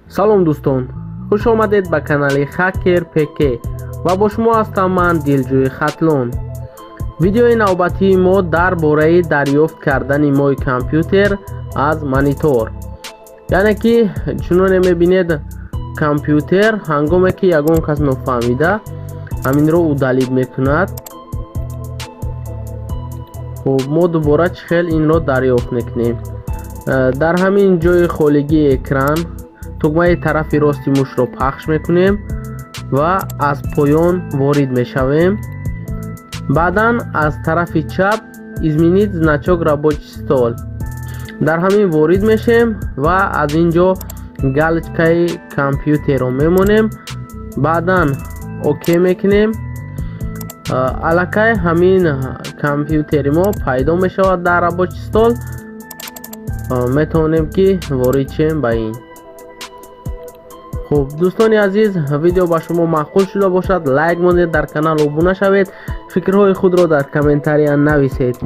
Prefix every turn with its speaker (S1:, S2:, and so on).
S1: Салом, дӯстон, хуш омадед ба канали Хакер ПК ва бо шумо ҳастам ман, Дилҷӯи Хатлон. Видеои навбатии мо дар бораи дарёфт кардани мой компьютер аз монитор, яъне ки чуноне мебинед, компютер ҳангоме ки ягон кас нофаҳмида ҳаминро удалить мекунад. Хуб, мо дубора чӣ хел инро дарёфт мекунем? Дар ҳамин ҷои холигии экран тугмаи тарафи рости мушро пахш мекунем ва аз поён ворид мешавем. Баъдан аз тарафи чап «Изменить значок рабочий стол», дар ҳамин ворид мешем ва аз ин ҷо галочкаи компютерро мемонем. Баъдан окей мекунем. Аллакай ҳамин компютери мо пайдо мешавад дар рабочий стол. Метавонем, ки ворид шем ба ин. Хуб, дӯстони азиз, видео ба шумо маъқул шуда бошад, лайк монед, дар канал обуна шавед, фикрҳои худро дар комментария нависед.